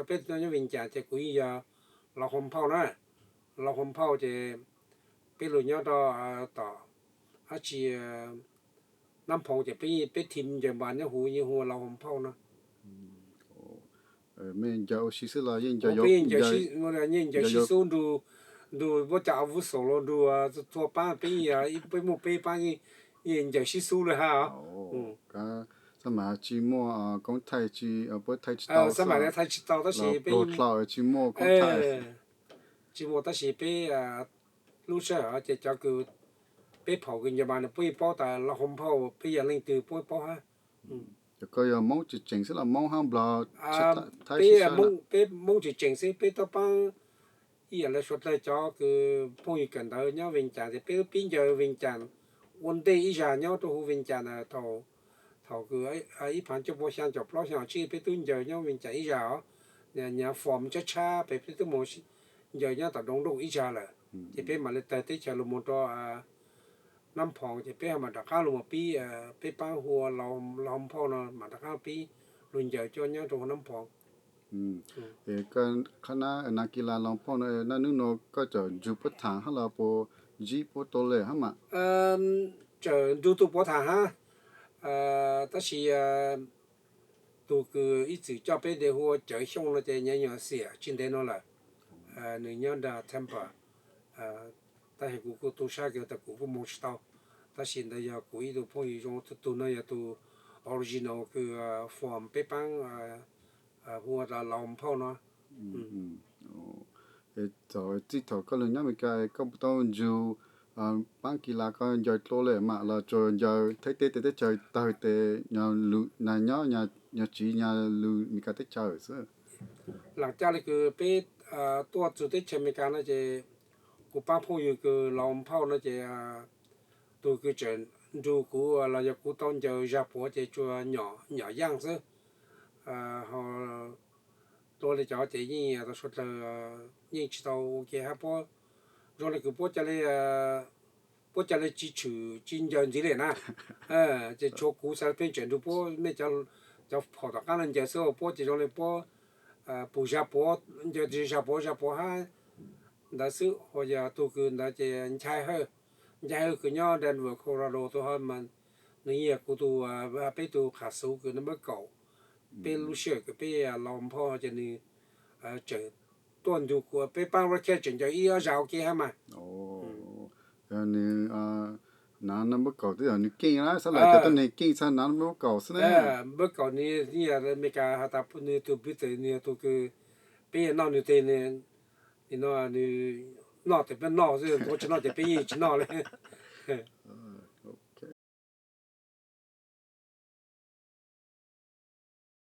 Peb nyob Vees Cas ces kuv yeej yog Los Hua Phauj na. Los Hua Phauj ces peb lug nyob rau tom dab tsi Nab Phoov ces peb, peb thim ncaws npas nyob huv yeej hu ua Los Hua Phauj no. Peb yeej ncaws sib xub nrug, nrug puab cov abu xom los nrug txhua paab peb, peb muaj peb paab yeej ncaws sib xub le hab. Xab maim tsis muaj koob thaij, puab thaij tsis tau, xab maim thaij tsis tau tab sis peb pluag dlhau tsis muaj koob thaij. Tsis muaj tab sis peb lub sij hawm ces cov kws peb phaum kws ncaws npas nws puab yeej paub tas Los Hua Phauj peb yog leej twg puab yeej paub hab. Ces koj yog Moob tseem tseem xwb los Moob hab Nplog, Thaib sib sab na? Peb Moob tseem tseem xwb, peb tau paab ib yam le suav dlawg cov kws phooj ywg kawm ntawv nyob Vees Cas ces peb tub pib ncaws Vees Cas ua ntej ib zag nyob rau huv Vees Cas na. Thaum, thaum kws ib phav cuaj pua xyaa caum plaub xyaa tsib peb tub ncaws nyob Vees Cas ib zag os, nyav form tshab tshab peb, peb tub mus ncaws nyob tom Doos Dooj ib zag lawm. Ces peb mam li tawg teb chaws lug mus rau Nab Phoov ces peb ho mam rov qab lug mus pib, peb paab hu ua Los Hua Phauj no mam rov qab pib lug ncaws cuaj nyob rau huv Nab Phoov. Qhov na, nas kis las Los Hua Phauj no, naj hnub no koj tseem nrug puab thaam hab los puas ntsib puab tau le hab mas? Tseem nrug tug puav thaam hab, tab sis tug kws ib txwm coj peb tes hu ua Cawv Xyooj no ces nyav nyuam xiam tsis ntev no lawm. Nws nyob nram Tampa, tab sis kuv kuj tu sab kws tas kuv kuj moog tsis tau, tab sis ntawd yog kuv ib tug phooj ywg zoo, tug no yog tug original kws form peb paab hu ua Los Hua Phauj no. Txij thaum koj lug nyob Amelikas koj puas tau nrug paab kis las koj ncaws dlua le mas los tsuas ncaws Thaib teb tes teb chaws tawg tes nyob, nyob tsiv nyob lug Amelikas teb chaws xwb? Lam caj le kws peb tuaj txug teb chaws Amelikas no ces kuv paab phooj ywg kws Los Hua Phauj no ces tug kws tseem nrug kuv los yog kuv tau ncaws zag puav ces tsuas Nyom Yaaj xwb. Ho dlua le cov ces yeej tau suav dlawg yeej tsis tau ua ke hab puab, zoo le kws puab ca le, puab ca le tsis tshwm tsis ncaws ntxiv le na. Ces tshuav kuv xaav pheej tseem nrug puab mej cov phaum tom qaab no ncaws xwb, puab ces zoo le puab pum zag puav, ncaws zag puav zag puav hab ntawd xwb. Ho yog tug kws ntawd ces Nchai Hawj, Nchai Hawj kws nyob Denver, Colorado tug ho mas nws yeej yog kuv tug, peb tug qhas xuv kws naj npawb kaum, peb lub sij hawm kws peb Los Hua Phauj ces nws tseem tuaj nrug kuv, peb paab ua ke tseem ncaws ib ob zag ua ke hab mas. Nws, nav naj npawb kaum twb yog nws keej na, xab laim cov tuab neeg keej txhaj nav naj npawb kaum xwb na. Npawb kaum nws yog Amelikas has tas nws tug pib txwm nws yog tug kws peb noj nws tes, nws noj tes peb noj xwb, ntuav tsis noj ces peb yeej tsis noj le.